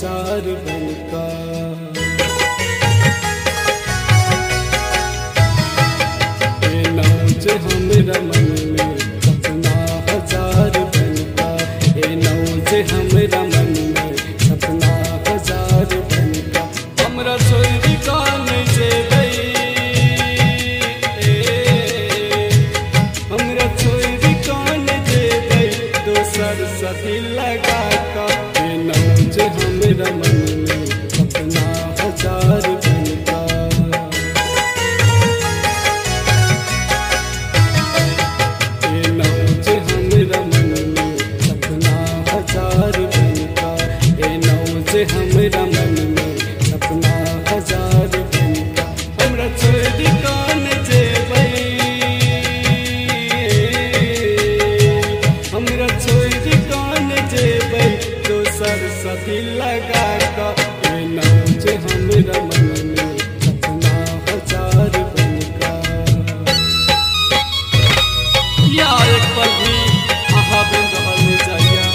हजार बनका। ए हमरा मन में सपना हजार बनका, ए नौज हमरा मन में सपना हजार बनका। हमरा छोड़ कान जेबै, हमरा छोड़ कान जेबै दोसर सदी लगा का। ए नौज हमरा मन में सपना हजार बनका। हमरा मन में सपना हजार बनका। हमरा छोड़ कान जेबै, हमरा छोड़ कान जेबै दोसर सदी लगा का। ए नौज हमरा मन में सपना हजार बनका। किया एक पल भी अहाँ बिन रहल नहि जाइया,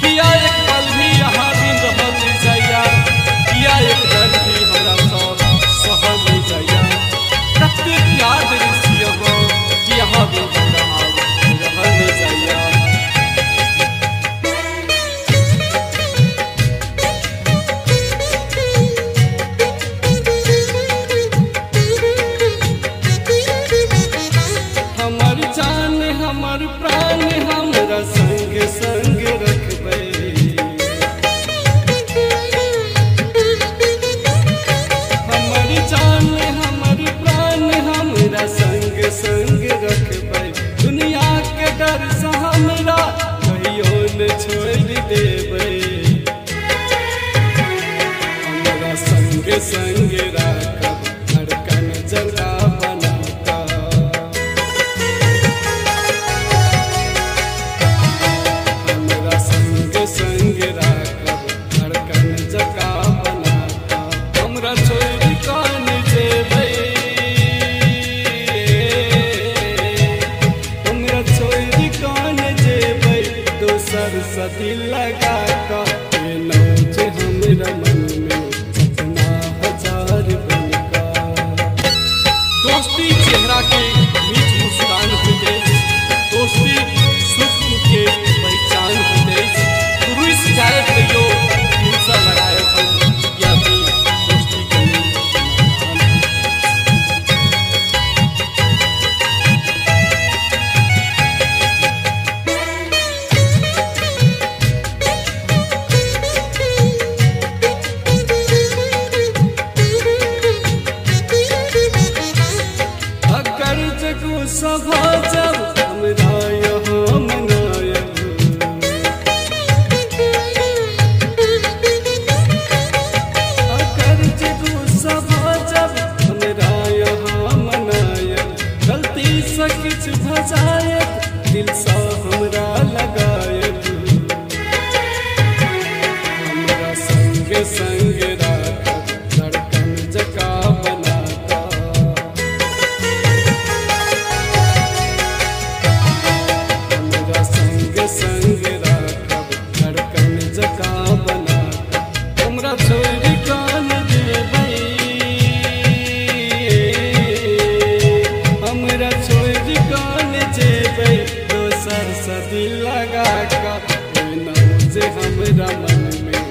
किया एक पल भी अहाँ बिन रहल नहि जाइया, किया एक दर्द भी हमरा सँ सहल नहि जाइया। कतेक प्यार देने छी अहाँ कि अहाँ बिन हमरा आब रहल नहि जाइया। हमर जान हमर प्राण हमरा संग संग रखबै, हमर जान हमर प्राण हमरा संग संग रखबै। दुनिया के डर से हमरा कहियो न छोड़ देबै, हमरा संग संग राखब धड़कन जला बनाका। हमरा संग संग राखब धड़कन जका बनाका। हमरा छोड़ कान जेबै, हमरा छोड़ कान जेबै दोसर सदी लगा का। ए नौज हमरा मन में सपना हजार बनका। दोस्ती चेहरा के मीठ मुस्कान होइत अछि, दोस्ती सुख दुख के पहचान होइत अछि। रुसि जायब तैयो दिलसँ लगायब हम, कियाकि दोस्ती के लेल महान होइत अछि। अगर जगू सभा जब हमरा यहाँ मनायब, अगर जगू सभा जब हमरा यहाँ मनायब। गलती से किछु भजायब दिल सँ हमरा लगायब। हमरा संग संग राखब धड़कन जका बनाका। हमरा संग संग राखब धड़कन जका बनाका। हमरा छोड़ कान जेबै, हमरा छोड़ कान जेबै दोसर सदी लगा का। ए नौज हमरा मन में